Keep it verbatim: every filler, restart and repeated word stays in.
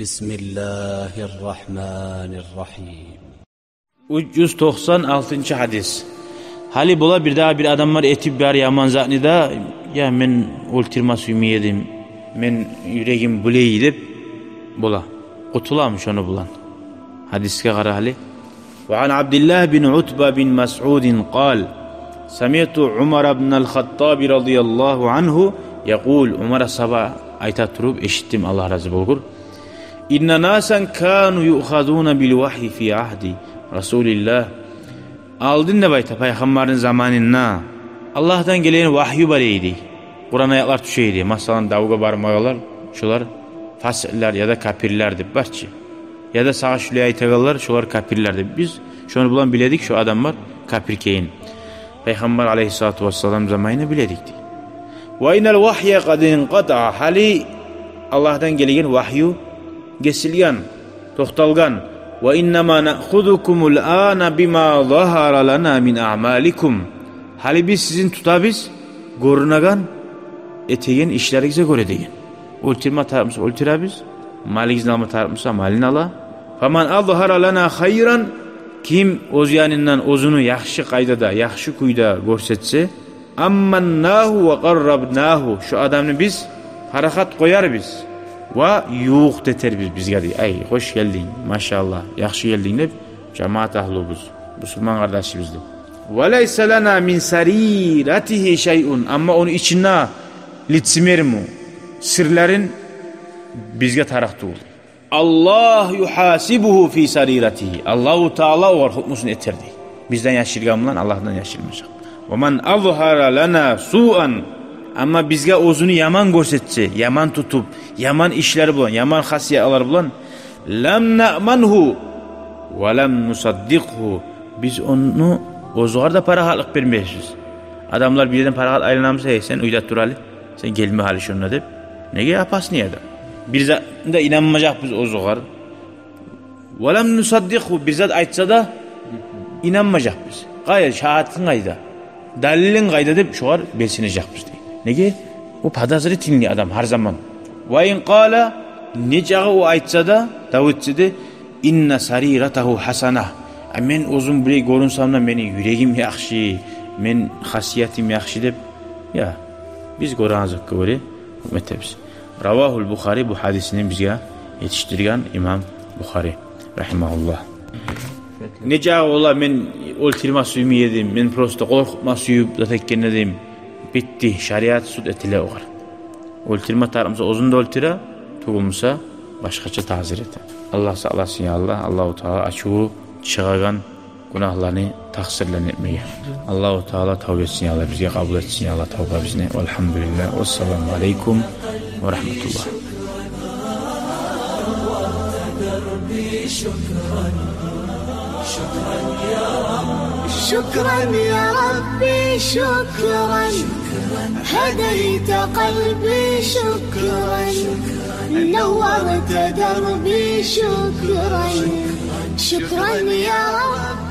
بسم الله الرحمن الرحيم. Уьч юз токъсан алтынчы гьадис. Гьали бола бирдагъы бир адамлар этип бар яман затны да, я мен оьлтюрме сюймей эдим, мен юрегим булай деп бола. Къутуламы шону булан? Гьадисге къара гьали. وعن عبد الله بن عتبة بن مسعود قال: سمعت عمر بن الخطاب رضي الله عنه يقول, Умар асгьаба айта туруп эшитдим, Аллагь рази болгъур: إن ناسا كانوا يؤخذون بالوحي في عهد رسول الله. Алдын деп айта, пайхаммарны заманында Аллагьдан гелеген вагью бар эди. Къуран аятлар тюше эди. Масала, давгъа бармагъанлар, шолар фасикълар яда капирлер деп бар чы. Яда сагъа шулай айтагъанлар, шолар капирлер деп. Биз шону булан биледик, шо адамлар капир экенин. Пайхаммар алейгьиссалату вассалам заманында биледик дей. وإن الوحي قد انقطع. Гьали Аллагьдан гелеген вагью гесилген, токъталгъан. وإنما نأخذكم الآن بما ظهر لنا من أعمالكم. Гьали биз сизин тутабыз гёрюнеген этеген ишлеригизге гёре деген. Оьлтюрме тарыкъ буса, оьлтюребиз. Малыгъызны алма тарыкъ буса, малын ала. فمن أظهر لنا خيرا, ким оьз янындан оьзюню яхшы къайдада, яхшы кюйде гёрсетсе, أمناه وقربناه, шо адамны биз парахат къоярбыз ва ювукъ да этербиз бизге дей. Ай, хош гелдинг, машаллагь, яхшы гелдинг деп, жамаат агьлюбюз, бусурман къардашыбыз деп. وليس لنا من سريرته شيء, амма ону ичинде лицемерму, сырларын бизге тарыкъ тюгюл. الله يحاسبه في سريرته. Аллагьу Таала огъар гьукмусун этер дей. Бизден яшыргъан булан Аллагьдан яшырмажакъ. ومن أظهر لنا سوءا, амма бизге оьзюню яман гёрсетсе, яман тутуп, яман ишлер булан, яман хасиятлар булан, لم نأمنه ولم نصدقه. Биз ону оьзюгер де парахатлыкъ бермейбиз. Адамлар бир ерден парахат айланамыз, эй, сен уьйде тур гьали, сен гелме гьали шонда деп. Неге, опасный адам. Бир затда инанмажакъбыз оьзюгер. ولم نصدقه, бир зат айтса да инанмажакъбыз. Къайда, шагьатынг къайда? Далилинг къайда деп шогъар белсинежекбиз дей. Неге? О подозрительный адам гьар заман. وإن قال, нечакъы о айтса да, дав этсе де, إن سريرته حسنة. А мен оьзюм булай гёрюнсем де, мени юрегим яхшы, мен хасиятым яхшы деп, я, биз гёреген затгъа гёре гьукму этебиз. رواه البخاري, бу гьадисни бизге етишдирген имам Бухари, рагьимагьуллагь. Нечакъы бола, мен оьлтюрме сюймей эдим, мен просто къоркъутма сююп зат этген эдим. Битди, шариат суд этиле огъар. Оьлтюрме тарыкъ буса, оьзюн де оьлтюре, тюгюл буса, башгъача тазир эте. Аллагь сакъласын, я Аллагь, Аллагьу Таала ачуву чыгъагъан гюнагьланы, такъсырланы этмеге. Аллагьу Таала тавба этсин, я Аллагь, бизге къабул этсин, я Аллагь, тавбабызны. والحمد لله, والسلام عليكم ورحمة الله. شكرا يا ربي، شكرا. هديت قلبي، شكرا. نورت دربي، شكرا. شكرا يا رب.